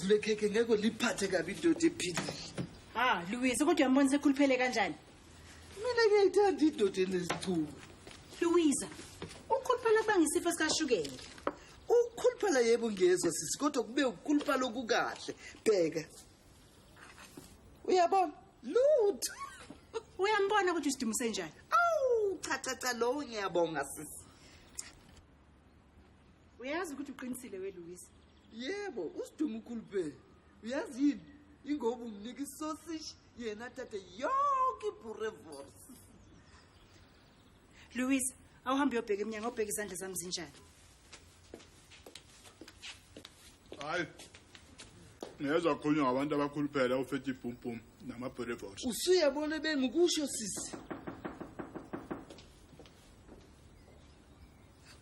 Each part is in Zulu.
lekhekhe ngeke liphathe kabi indoda ephilile. Ha, Louise, kodwa uyambona sekhuluphele kanjani? Mina ngiyayithanda indoda enezicubu. Louise, ukukhuluphala kuba ngisifo sikashukela. Ukukhuluphala yebo ngiyezwa sisi, kodwa kube ukukhuluphala okukahle. Bheka. Uyabona? Lutho. Uyambona ukuthi usidumo senjani? Awu, cha cha cha lo ngiyabonga sisi. Uyazi ukuthi uqinisile we Louise. Yebo, usidumo ukhuluphele. Uyazi yini? Ingoba umnika isosage yena athathe yonke iboerewors. Louise, awuhambe uyobheka eminyango, ubheke izandla zami zinjani. Hayi. Ngiyezwa kukhulunywa ngabantu abakhuluphela ufethi boom boom namaboerewors. Usuyabona bengikusho sisi.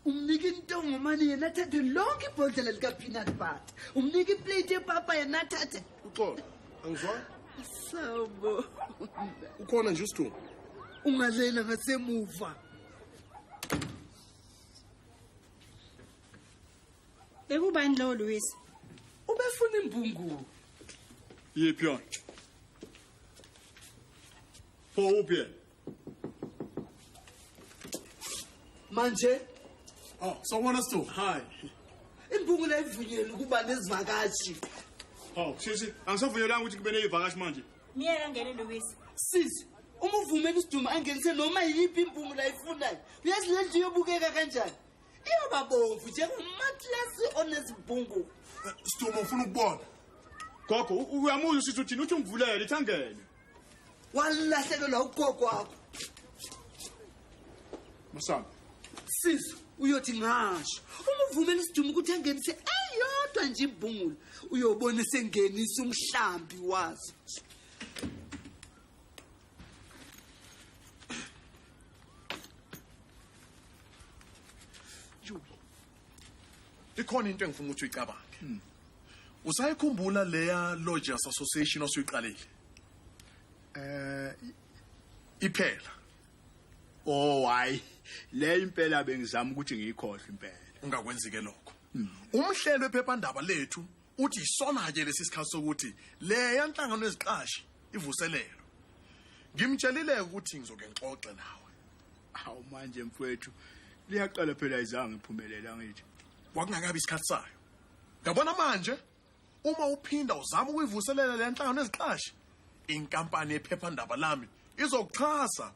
Umnika intongomane yena athathe lonke ibhodlela lika peanut butter. Umnika iplate yepapa yena athathe. Uxolo, angizwa? Sawubona. Ukhona nje uSidumo? Ungalena ngasemuva. Bekubani lo Louise? Ubefuna imbungulu. Yiphi yona? Pho uphi yena? Manje? Oh, sawubona Sidumo. Hi. Imbungulu ayivunyelwe ukuba nezivakashi. Oh, sisi, angisavunyelwanga ukuthi kube nezivakashi manje. Miyeka ngene Louise. Sisi, uma uvumela uSidumo angenise noma yiphi imbungulu ayifunayo, uyazi le ndlu iyobukeka kanjani? Iyoba bomvu njengomatlasi onezibhungu. Sidumo ufuna ukubona. Gogo, uyamuzwa usisi uthini? Uthi ungivulele, ithi angene. Walahlekelwa ugogo wakho. Masana. Sisi, uyothi ngasho. Uma uvumela uSidumo ukuthi angenise eyodwa nje imbungulu, uyobona sengenisa umhlambi wazo. Ikhona into engifuna ukuthi uyicabange. Usayikhumbula leya Lodgers Association osuyiqalile? Iphela. Oh hayi, le impela bengizama ukuthi ngiyikhohle impela. Ungakwenzi ke lokho. Umhlelo wephephandaba lethu uthi isona ke lesi sikhathi sokuthi leya nhlangano eziqashi ivuselelo. Ngimtshelile ukuthi ngizoke ngixoxe nawe. Awu manje mfowethu, liyaqala phela izange iphumelela ngithi. Kwakungakabi isikhathi sayo. Yabona manje uma uphinda uzama ukuyivuselela le nhlangano eziqashi, inkampani yephephandaba lami izokuxhasa.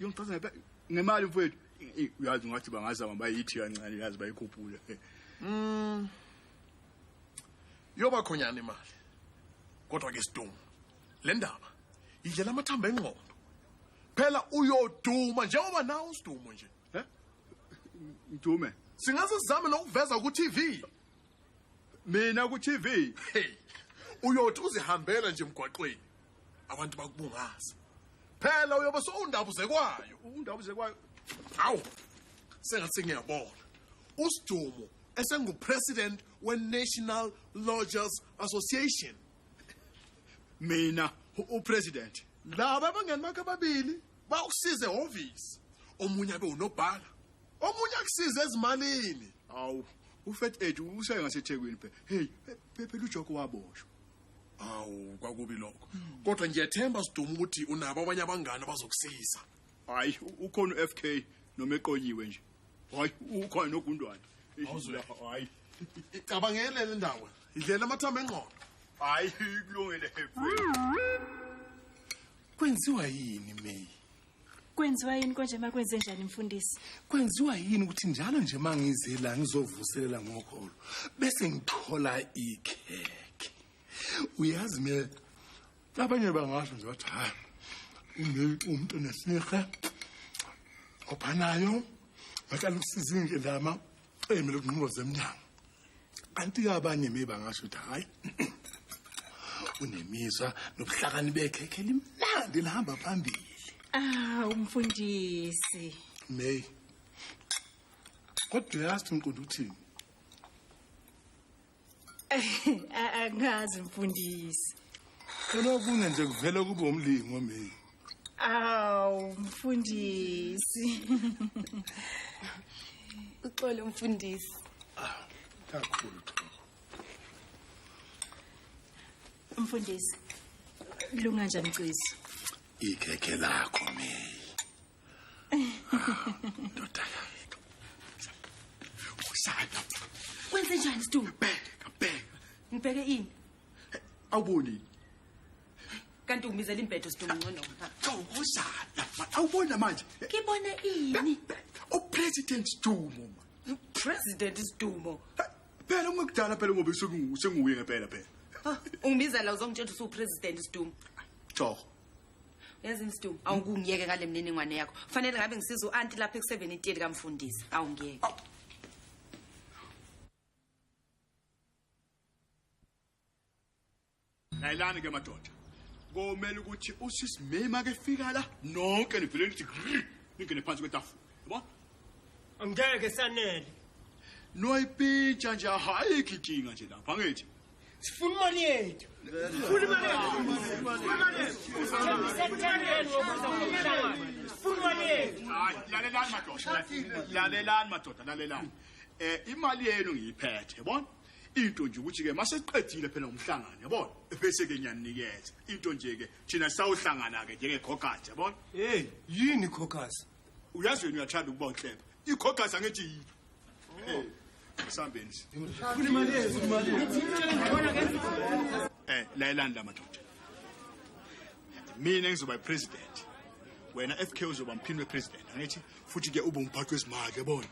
Yongixhasa ngemali mfowethu. Uyazi ngathi bangazama bayithi kancane, uyazi bayikhuphule. Yoba khonyana imali. Kodwa ke Sidumo, le ndaba idlela amathambo engqondo. Phela uyoduma njengoba nawe uSidumo nje. Ngidume. Singaze sizame nokuveza ku TV. Mina ku TV. Hey. Uyothi uzihambela nje emgwaqweni. Abantu bakubungaza. Phela uyobe sowundabuzekwayo. Undabuzekwayo. Awu. Sengathi ngiyabona. uSidumo esengu-president we-National Lodgers Association. Mina upresident. Laba abangani bakhe ababili bakusize ehhovisi. Omunye abe unobhala, omunye akusize ezimalini. Awu, uFat Age ushaye ngaseThekwini phela. Hey, phela uJoko waboshwa. Awu, kwakubi lokho. Kodwa ngiyethemba Sidumo ukuthi unabo abanye abangani abazokusiza. Hayi, ukhona uFK noma eqonyiwe nje. Hayi, ukhona nogundwane. Hayi. Icabangele le ndawo. Idlela amathambo engqondo. Hayi, kulungile Kwenziwa yini May? Kwenziwa yini konje makwenze njani mfundisi? Kwenziwa yini ukuthi njalo nje mangize la ngizovuselela ngokholo bese ngithola ikhekhe. Uyazi mina abanye bangasho nje bathi hayi umuntu onesihe ophanayo aqala ukusiza indlama emele ukunqoza emnyango. Kanti abanye me bangasho ukuthi hayi unemizwa nobuhlakani bekhekhe limnandi lihamba phambili. Ah, umfundisi. May. Kodwa uyazi umqondo uthini? Angazi mfundisi. Phela okunye nje kuvela kube umlingo May. Aw, mfundisi. Uxolo mfundisi. Ah, kakhulu Thoko. Mfundisi, lunga njani Mcizi? Ikhekhe lakho May. Ndodakazi. Usana. Kwenze njani Sidumo? Bheka, bheka. Ngibheke ini? Awuboni. Kanti ungibizela impetho Sidumo ngcono. Thokozana. Awubona manje. Ngibona ini? UPresident Sidumo. President Sidumo. Phela ungekudala phela ngoba senguye ngempela phela. Ungibiza la uzongitshela ukuthi uPresident Sidumo. Thokoza. Yazi Sidumo, awungiyeke ngale mniningwane yakho. Kufanele ngabe ngisiza uanti lapha ekuseveni itiyeli kamfundisi. Awungiyeke. Layelani ke madoda. Komele ukuthi usisi Mema ke fika la nonke nivele nithi ningene phansi kwetafula. Yabo? Angeke sanele. Noyipintsha nje ayikho inkinga nje lapha angithi. Sifuna imali yethu. Sifuna imali yethu. Sifuna imali yethu. Hayi, lalelani madoda. Lalelani madoda, lalelani. Imali yenu ngiyiphethe, yabona? Into nje ukuthi ke mase siqedile phela umhlangano, yabona? Bese ke ngiyanikeza. Into nje ke thina sawuhlangana ke njenge-caucus, yabona? Hey, yini caucus? Uyazi wena uyathanda ukuba uhleba. I-caucus angithi yini? Sambeni. Sifuna imali yethu. Layelani la madoda. Mina ngizoba ipresident. Wena FK uzoba mphini wepresident, angithi? Futhi ke ube umphathi wezimali, yabona?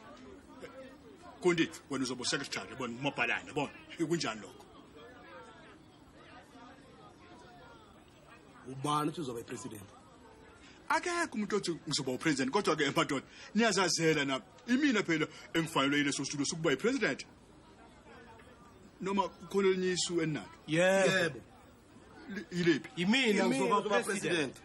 Kundi wena uzoba secretary, yabona, umabhalane, yabona? Kunjani lokho? Ubani uthi uzoba ipresident? Akekho umuntu othi ngizoba upresident, kodwa ke madoda niyazazela na imina phela engifanelwe yileso situlo sokuba ipresident. Noma kukhona elinye isu enalo? Yebo. Yilephi? Imina ngizoba president.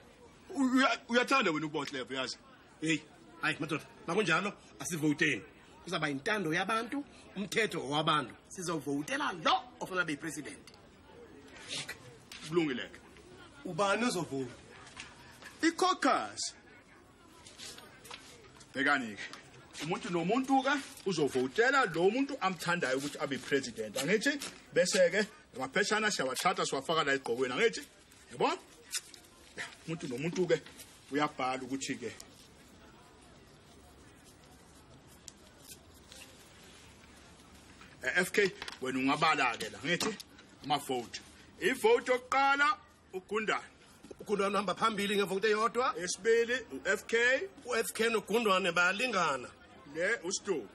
Uyathanda wena ukuba uhlebo, yazi? Hey, hayi madoda, makunjalo asivoteni. Kuzaba intando yabantu, umthetho wabantu. Sizovotela lo ofuna abe president. Kulungile ke. Ubani ozovota? I-caucus. Bhekani ke. Umuntu nomuntu ke uzovotela lo muntu amthandayo ukuthi abe president. Angithi bese ke amapheshana siyawathatha siwafaka la egqokweni, angithi? Yabona? Umuntu nomuntu ke uyabhala ukuthi ke FK wena ungabala ke la, ngithi ama vote. I-vote yokuqala uGundane. uGundwane uhamba phambili ngevote eyodwa. Esibili uFK, uFK noGundwane bayalingana. Le uSidumo.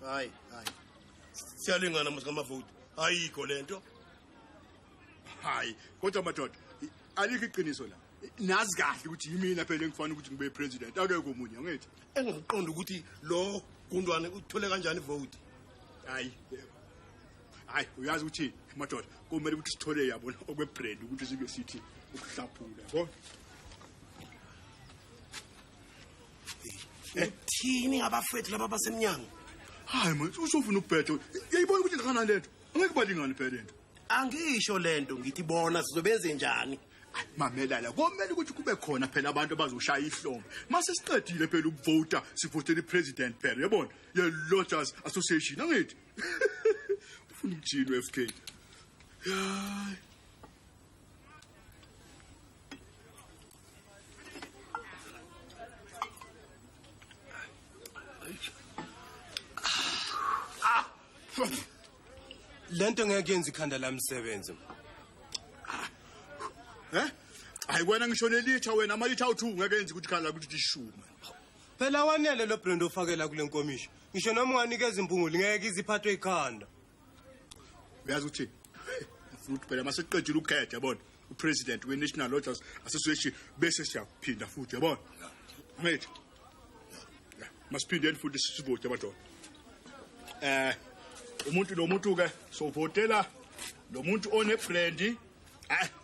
Hayi, hayi. Siyalingana mos ngamavote. Ayikho lento. Hayi, kodwa madoda alikho iqiniso la. Nazi kahle ukuthi yimina phela engifana ukuthi ngibe president, akekho omunye, angithi? Engiqonda ukuthi lo Gundwane uthole kanjani ivote. Hayi. Hayi, uyazi ukuthi madoda kumele ukuthi sithole yabona okwebrand ukuthi sibe sithi ukuhlaphula, yabo? Uthini ngabafethu laba basemnyango? Hayi manje usufuna ukubhetha. Uyayibona ukuthi ngakana lento. Angeke balingane phela lento. Angisho lento, ngithi bona sizobenze njani? Mamela la, komele ukuthi kube khona phela abantu abazoshaya ihlombe. Mase siqedile phela ukuvota, sivotele ipresident phela, yabona? Ye Lodgers Association, angithi? Ufuna ukuthini uFK? Hayi. Lento ngeke yenze ikhanda lami sebenze. Eh? Hayi wena ngisho nelitha wena amalitha awu2 ngeke yenze ukuthi ikhanda ukuthi lishuma. Phela wanele lo brand ofakela kule nkomishi. Ngisho noma unganikeza impunguli ngeke iziphathwe ikhanda. Uyazi ukuthi futhi phela masiqedile ukukhetha, yabona? uPresident we-National Lodgers Association bese siyaphinda futhi, yabona? Mate. Masiphindeni futhi sivote madoda. Umuntu nomuntu ke sovotela lo muntu onebrand.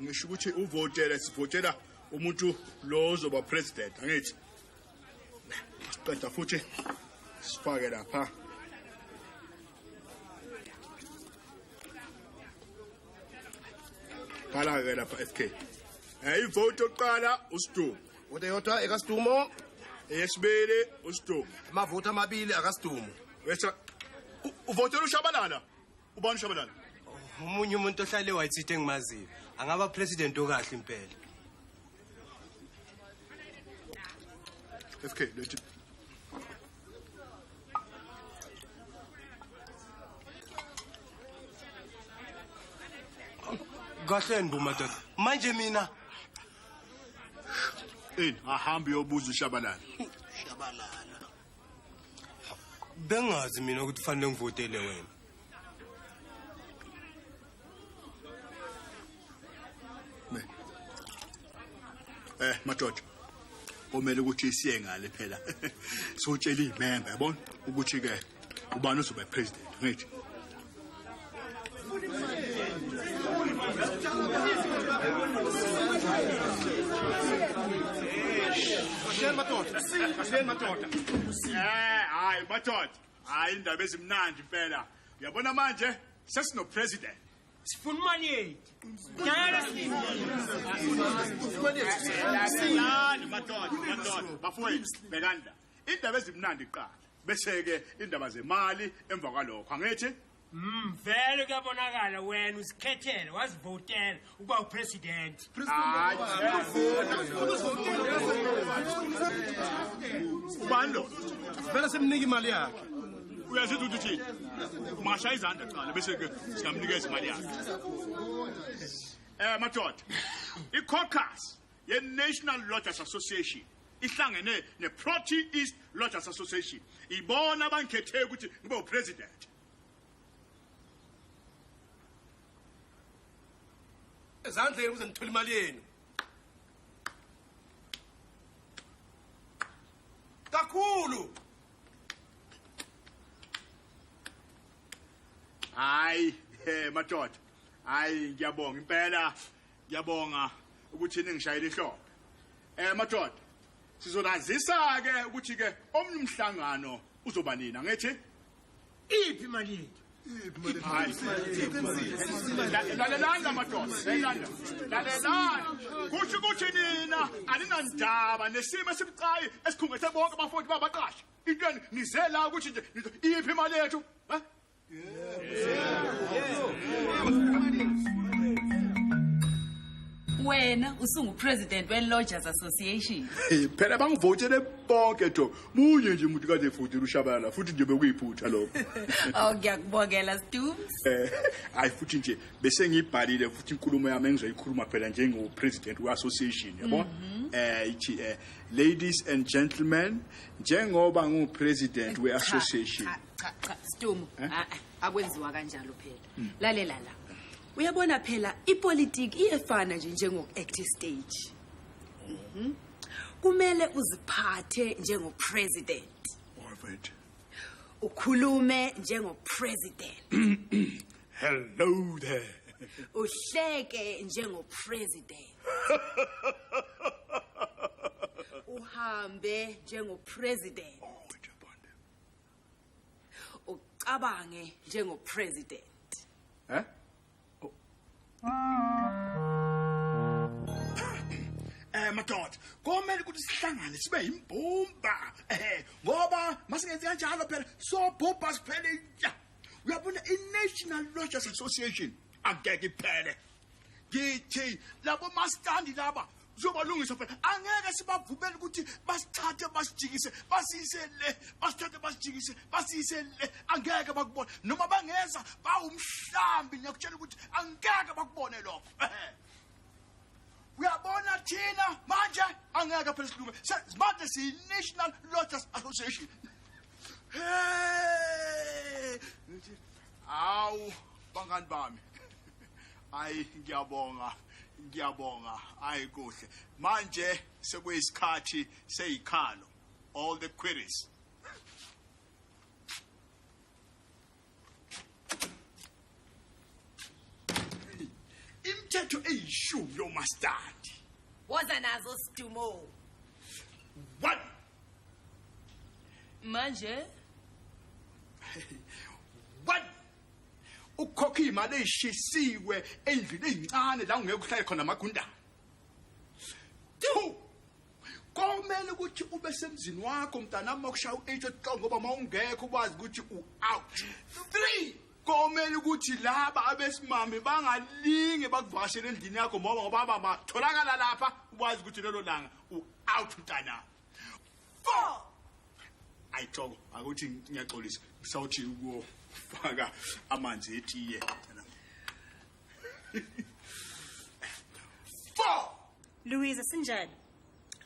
Ngisho ukuthi uvotele, sivotela umuntu lo ozoba president, angithi? Siqeda futhi sifake lapha. Bhala ke lapha FK. Ivote yokuqala uSidumo. Vote eyodwa ekaSidumo. Eyesibili uSidumo. Amavoti amabili akaSidumo. Bese uvotela uShabalala. Ubani uShabalala? Omunye umuntu ohlale eWhite City engimaziyo angaba president okahle impela. FK lethi Kahleni bo madoda. Manje mina ini ahambe uyobuza uShabalala. Shabalala. Bengazi mina ukuthi kufanele ngivotele wena. Madoda. Komele ukuthi siye ngale phela. Sotshela imember yabona ukuthi ke ubani uzoba president ngithi. Madoda. Hayi madoda. Hayi indaba ezimnandi impela. Uyabona manje sesino president. Sifuna imali yethu. Lalelani madoda, madoda. Bafowethu bhekani la. Indaba ezimnandi kuqala. Bese ke indaba zemali emva kwalokho. Angithi? Vele kuyabonakala wena uzikhethele wazivotela ukuba upresident. Ubani lo? Vele semnika imali yakhe. Uyazi ukuthi uthini? Ungashaya izandla kuqala bese ke singamnikeza imali yakhe. Madoda, i-caucus ye-National Lodgers Association ihlangene ne-Protea East Lodgers Association. Ibona abangikhethe ukuthi ngibe upresident. Ezandleni ukuze nithole imali yenu. Kakhulu. Hayi, madoda. Hayi ngiyabonga impela. Ngiyabonga ukuthi ningishayele ihlombe. Madoda, sizonazisa ke ukuthi ke omnye umhlangano uzoba nini, angithi? Iphi imali yethu? Lalelani madoda, lalelani. Lalelani. Kusho ukuthi nina aninandaba nesimo esibucayi esikhungethe bonke abafowethu babaqashi. Into nize la ukuthi nje iphi imali yethu? Ha? Wena usungu-president we-Lodgers Association. Phela bangivotele bonke to. Munye nje umuntu kade evotele uShabalala futhi nje bekuyiphutha lokho. Oh ngiyakubongela Stooms. Hayi futhi nje bese ngiyibhalile futhi inkulumo yami engizoyikhuluma phela njengo-president we-association yabo. Ithi ladies and gentlemen, njengoba ngu-president we-association. Cha Stoom, akwenziwa kanjalo phela. Lalela la. Uyabona phela ipolitiki iyefana nje njengoku-act stage. Kumele uziphathe njengo-president. Alright. Ukhulume njengo-president. Hello there. Uhleke njengo-president. Uhambe njengo-president. Ucabange njengo-president. Madoda, komele ukuthi sihlangane sibe yimbumba. Ngoba masingenzi kanjalo phela sobhubha siphele nja. Uyabona i-National Lodgers Association angeke iphele. Ngithi labo mastandi laba sizobalungisa phela. Angeke sibavumele ukuthi basithathe basijikise basiyise le, basithathe basijikise basiyise le. Angeke bakubone noma bangeza bawumhlambi, ngiyakutshela ukuthi angeke bakubone lokho. Uyabona thina manje angeke phela silunge. Manje siyi-National Lodgers Association. Hey! Awu bangani bami. Hayi ngiyabonga. Ngiyabonga. Hayi kuhle. Manje sekuyisikhathi seyikhalo. All the queries. Imithetho eyishumi yomastandi. Woza nazo Sidumo. 1. Manje 1. Ukukhokha imali eyishisiwe endlini ezincane la ungeke uhlale khona amagundane. 2. Komele ukuthi ube semzini wakho mntanami makushaya u8 o'clock ngoba mawungekho ukwazi ukuthi u-out. 3. Komele ukuthi laba abesimame bangalinge bakuvakashele endlini yakho ngoba batholakala lapha ukwazi ukuthi lelo langa u-out mntana. 4. Ayithoko akuthi ngiyaxolisa ngisawuthi ukufaka amanzi etiye. 4. Louise sinjani?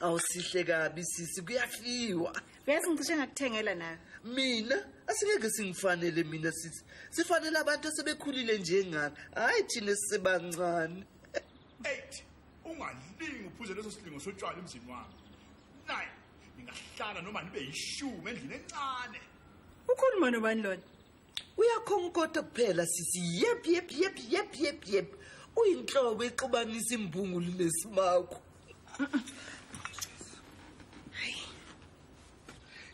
Awusihle kabi sisi kuyafiwa. Uyazi ngicishe ngakuthengela nawe. Mina asingeke singifanele mina sisi. Sifanele abantu asebekhulile njengami. Hayi thina sisebancane. 8. Ungalingi uphuze leso silingo sotshwala emzini wami. 9. Ningahlala noma nibe yishumi endlini encane. Ukhuluma nobani lona? Uyakhonkotha kuphela sisi. Yep yep yep yep yep yep. Uyinhlobo exubanisa imbungulu nesimakho.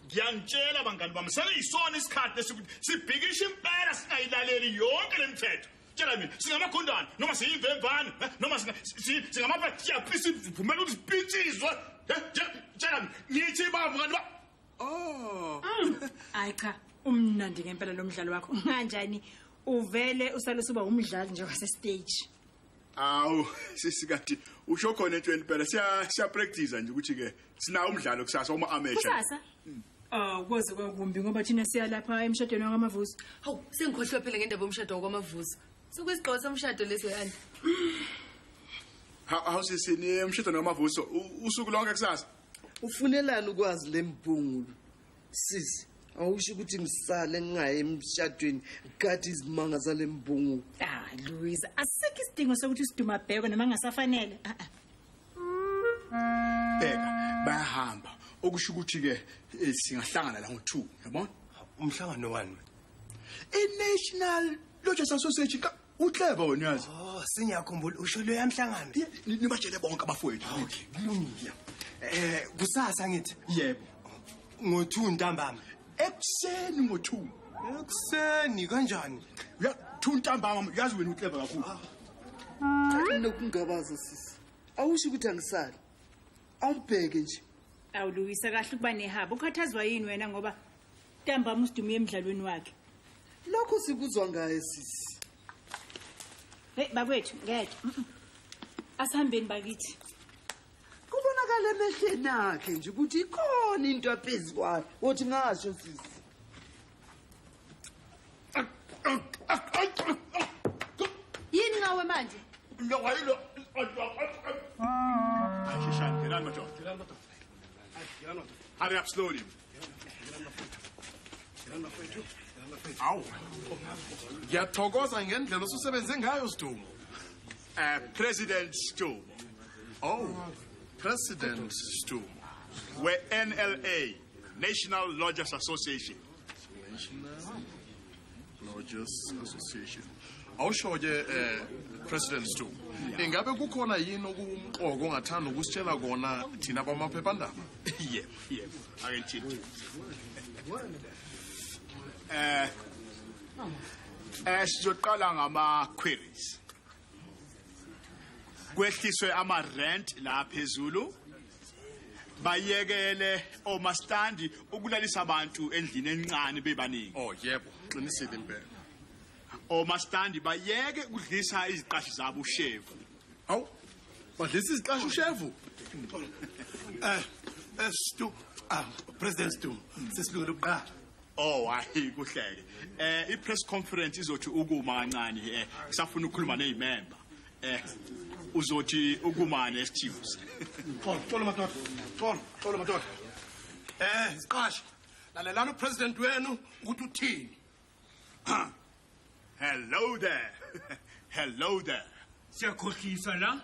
Ngiyangitshela bangani bami sekuyisona isikhathi lesikuthi sibhikishe impela singayilaleli yonke lemithetho. Tshela mina singamakhondane noma siyimvemvane noma singamapha sivumela ukuthi sipitshizwe. Tshela mina ngithi bangani ba Oh. Hayi cha, umnandi ngempela lo mdlalo wakho. Kanjani uvele usale usuba umdlali nje wase stage. Awu sisi kati usho khona entweni phela siya practice nje ukuthi ke sinawo umdlalo kusasa uma amateur. Kusasa? Oh, kwaze kwakumbi ngoba thina siya lapha emshadweni wakwaMavuso. Hawu, sengikhohlwe phela ngendaba yomshado wakwaMavuso. Sekuyisigqoko somshado leso yani. Hawu sisi ni emshadweni wakwaMavuso usuku lonke kusasa. Ufunelani ukwazi lembungulu? Sisi, awusho ukuthi ngisale ngingaye emshadweni kade izimanga zalembungulu. Ah, Louise, asikho isidingo sokuthi siduma bheko noma ngasafanele. Bheka, bayahamba. Okusho ukuthi ke singahlangana la ngo2, yabona? Umhlangano wani? I-National Lodgers Association ka uclever wena uyazi. Oh, sengiyakhumbula usho lo yamhlangano. Nibatshele bonke abafowethu. Okay, kulungile. Kusasa ngithi. Yebo. Ngo2 ntambama. Ekuseni ngo2. Ekuseni kanjani? Ya 2 ntambama uyazi wena uclever kakhulu. Nokungabaza sisi. Awusho ukuthi angisali. Awubheke nje. Awu Louise kahle ukuba nehaba. Ukhathazwa yini wena ngoba ntambama usidumiye emidlalweni wakhe? Lokho sikuzwa ngaye sisi. Hey bakwethu, ngeke. Asihambeni bakithi. Kubonakala emehlweni akhe nje ukuthi ikhona into aphezu kwayo. Uthi ngasho sisi. Yini ngawe manje? Lo ayilo. Ashishani, ngenani madoda. Hurry up slowly. Awu. Ngiyathokoza ngendlela osusebenze ngayo Sidumo. President Sidumo. Oh, President Sidumo. We NLA, National Lodgers Association. National Lodgers Association. Awusho ke President Sidumo. Ingabe kukhona yini okumqoko ongathanda ukusitshela kona thina bamaphephandaba? Yebo, yebo. Ake ngithini. Sizoqala ngama queries. Kwehliswe ama rent la phezulu. Bayekele omastandi ukulalisa abantu endlini encane bebaningi. Oh yebo, qinisile impela. Omastandi bayeke ukudlisa iziqashi zabo ushevu. Hawu, badlisa iziqashi ushevu? Stu, President Stu, sesilungele ukuqala. Oh hayi kuhleke. I-press conference izothi ukuma kancane kusafuna ukukhuluma nezimember. Uzothi ukuma neSteves. Xolo madoda. Xolo madoda. Isiqashi. Lalelani upresident wenu ukuthi uthini. Hello there. Hello there. Siyakhohlisa la.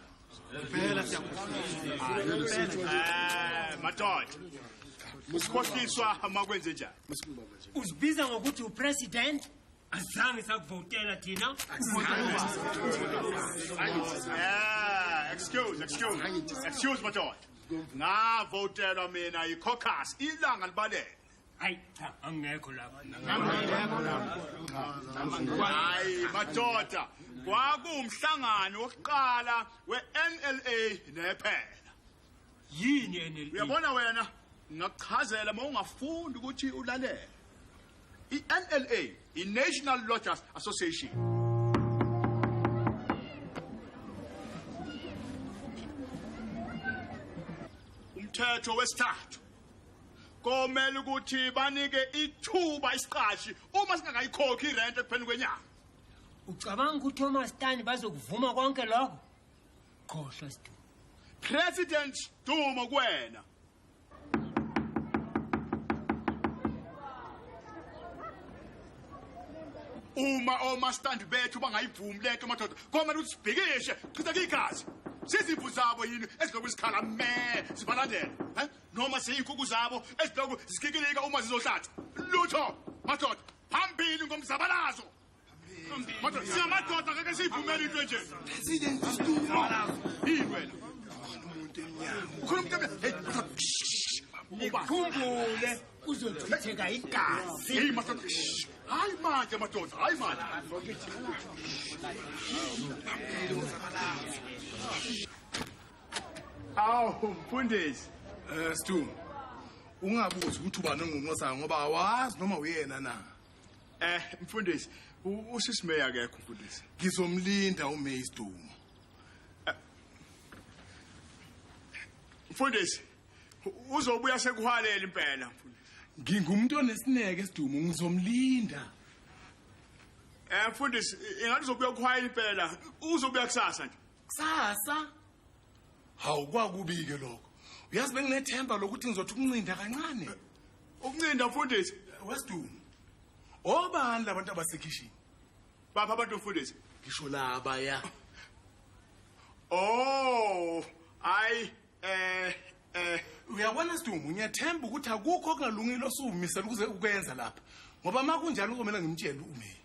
Phela siyakhohlisa. Madoda. Usikhohliswa makwenze njani? Uzibiza ngokuthi upresident? Azange sakuvotela thina. Excuse madoda. Ngavotelwa mina yi-caucus ilanga libalele. Hayi cha, angekho lapha. Hayi madoda, kwakuwumhlangano wokuqala we-NLA nephela. Yini NLA? Uyabona wena, ngakuchazela uma ungafundi ukuthi ulalele. I-NLA, i-National Lodgers Association. Umthetho wesithathu, komele ukuthi banike ithuba isiqashi uma singakayikhokhi irent ekupheleni kwenyanga. Ucabanga ukuthi omastandi bazokuvuma konke lokho? Khohlwa Sidumo. President Sidumo kuwena. Uma omastandi bethu bangayivumi lento madoda, komele ukuthi sibhikishe, chitheke igazi. Sizimvu zabo yini ezilokhu zikhala me sibalandela, eh? Noma siyinkukhu zabo ezilokhu zikikilika uma zizohlatshwa. Lutho madoda, phambili ngomzabalazo. Madoda, siyamadoda ngeke siyivumele into enje. President Sidumo. Yini wena? Ukhona umuntu emnyango. Hey, madoda. Nikhumbule kuzochitheka igazi. Hey madoda. Hayi manje madoda, hayi manje. Awu mfundisi. Sidumo, ungabuzi ukuthi ubani ongunqosayo ngoba awazi noma uyena na. Mfundisi, usisi Meya akekho mfundisi. Ngizomlinda uMeya Sidumo. Mfundisi, uzobuya sekuhalela impela mfundisi. Ngingumuntu onesineke Sidumo, ngizomlinda. Mfundisi, ingathi uzobuya kuhwayela impela. Uzobuya kusasa nje. Kusasa? Hawu kwakubike lokho. Uyazi benginethemba lokuthi ngizothi ukuncinda kancane. Ukuncinda mfundisi? WeSidumo. Obani labantu abasekhishini? Bapha abantu mfundisi? Ngisho laba ya. Oh, hayi uyabona Sidumo, ngiyathemba ukuthi akukho okungalungile osumisela ukuze ukwenza lapha. Ngoba makunjalo kumele ngimtshele uMeyi.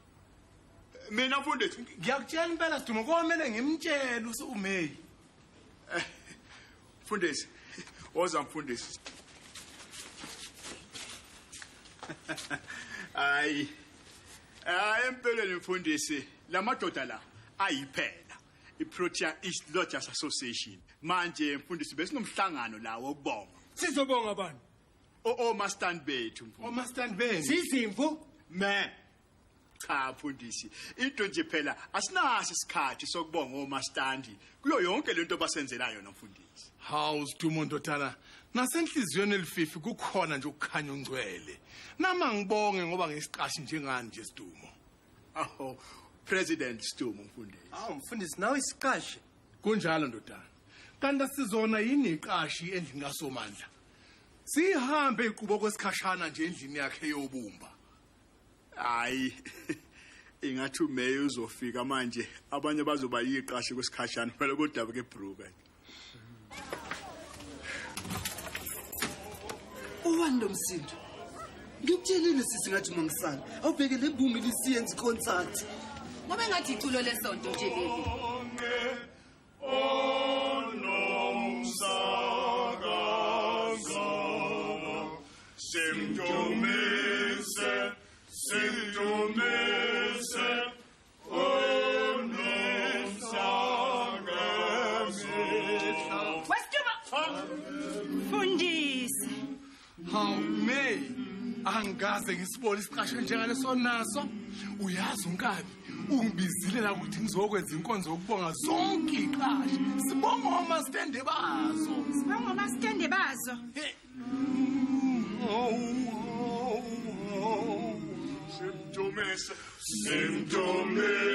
Mina mfundisi, ngiyakutshela impela Sidumo, komele ngimtshele uMeyi. Mfundisi, woza mfundisi. Hayi. Hayi empeleni mfundisi, lamadoda la ayiphela. iProtea East Lodgers Association. Manje mfundisi besinomhlangano la wokubonga. Sizobonga bani? Omastand bethu mfundisi. Omastand benu. Sizimvu? Me. Cha mfundisi, into nje phela asinaso isikhathi sokubonga omastandi kuyo yonke lento basenzela yona mfundisi. Hawu Sidumo ndodana, nasenhliziyweni elififi kukhona nje ukukhanya ongcwele. Nama ngibonge ngoba ngisiqashi njengani nje Sidumo. Aho, President Sidumo mfundisi. Hawu mfundisi, nawe isiqashi. Kunjalo ndodana. Kanti asizona yini iqashi endlini kaSomandla? Sihambe iqubo kwesikhashana nje endlini yakhe yobumba. Hayi, ingathi uMeya uzofika manje, abanye bazoba yiqashi kwesikhashana phela kodwa ke Brooke. Owani lo msindo? Ngikutshelile sisi ngathi mangisana, awubheke le bhungu lisiyenza concert. Ngoba engathi iculo lesonto nje leli. Onomsakazo simdumise simdumise onomsakazo. Wesidumo. Mfundisi. Hawu May, angikaze ngisibone isiqasho njengaleso naso. Uyazi unkabi ungibizile la ukuthi ngizokwenza inkonzo yokubonga zonke iqashi. Sibonga omastende bazo. Sibonga omastende bazo. Simdumise, simdumise.